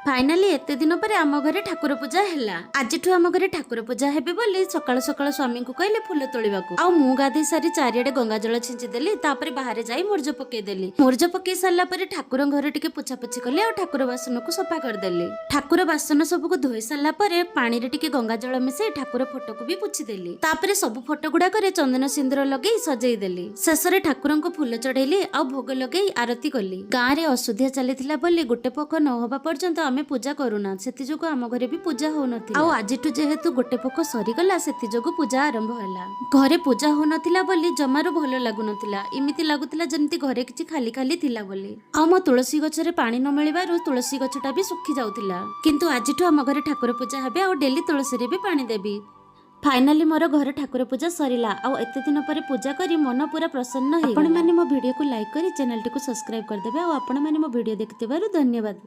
Finally ଏତେ ଦିନ ପରେ ଆମ ଘରେ ଠାକୁର ପୂଜା ହେଲା। ଆଜିଠୁ ଆମ ଘରେ ଠାକୁର ପୂଜା ହେବେ ବୋଲି ସକାଳୁ ସକାଳୁ ସ୍ୱାମୀଙ୍କୁ କହିଲେ ଫୁଲ ତୋଳିବାକୁ। ଆଉ ମୁଁ ଗାଧେଇ ସାରି ଚାରିଆଡେ ଗଙ୍ଗା ଜଳ ଛିଞ୍ଚି ଦେଲି। ତାପରେ ବାହାରେ ଯାଇ ମୁର୍ଜ ପକେଇଦେଲି। ମୁର୍ଜ ପକେଇ ସାରିଲା ପରେ ଠାକୁରଙ୍କ ଘରେ ଟିକେ ପୋଛାପୋଛି କଲି ଆଉ ଠାକୁର ବାସନକୁ ସଫା କରିଦେଲି। ଠାକୁର ବାସନ ସବୁକୁ ଧୋଇ ସାରିଲା ପରେ ପାଣିରେ ଟିକେ ଗଙ୍ଗା ଜଳ ମିଶେଇ ଠାକୁର ଫଟୋକୁ ବି ପୋଛିଦେଲି। ତାପରେ ସବୁ ଫଟୋ ଗୁଡାକରେ ଚନ୍ଦନ ସିନ୍ଦୁର ଲଗେଇ ସଜେଇ ଦେଲି। ଶେଷରେ ଠାକୁରଙ୍କୁ ଫୁଲ ଚଢେଇଲି ଆଉ ଭୋଗ ଲଗେଇ ଆରତି କଲି। ଗାଁରେ ଅଶୁଦ୍ଧିଆ ଚାଲିଥିଲା ବୋଲି ଗୋଟେ ପୋକ ନ ହବା ପର୍ଯ୍ୟନ୍ତ ଆମେ ପୂଜା କରୁନା। ସେଥିଯୋଗୁଁ ଆମ ଘରେ ବି ପୂଜା ହଉନଥିଲା। ଆଉ ଆଜିଠୁ ଯେହେତୁ ଗୋଟେ ପୋକ ସରିଗଲା, ସେଥିଯୋଗୁଁ ପୂଜା ଆରମ୍ଭ ହେଲା। ଘରେ ପୂଜା ହଉନଥିଲା ବୋଲି ଜମାରୁ ଭଲ ଲାଗୁନଥିଲା। ଏମିତି ଲାଗୁଥିଲା ଯେମିତି ଘରେ କିଛି ଖାଲି ଖାଲି ଥିଲା ବୋଲି। ଆଉ ମୋ ତୁଳସୀ ଗଛରେ ପାଣି ନ ମିଳିବାରୁ ତୁଳସୀ ଗଛଟା ବି ଶୁଖି ଯାଉଥିଲା। କିନ୍ତୁ ଆଜିଠୁ ଆମ ଘରେ ଠାକୁର ପୂଜା ହେବେ ଆଉ ଡେଲି ତୁଳସୀରେ ବି ପାଣି ଦେବି। ଫାଇନାଲି ମୋର ଘରେ ଠାକୁର ପୂଜା ସରିଲା ଆଉ ଏତେ ଦିନ ପରେ ପୂଜା କରି ମନ ପୁରା ପ୍ରସନ୍ନ ହେଇଗଲା। ଆପଣମାନେ ମୋ ଭିଡ଼ିଓକୁ ଲାଇକ୍ କରି ଚ୍ୟାନେଲଟିକୁ ସବସ୍କ୍ରାଇବ କରିଦେବେ। ଆଉ ଆପଣମାନେ ମୋ ଭିଡ଼ିଓ ଦେଖିଥିବାରୁ ଧନ୍ୟବାଦ।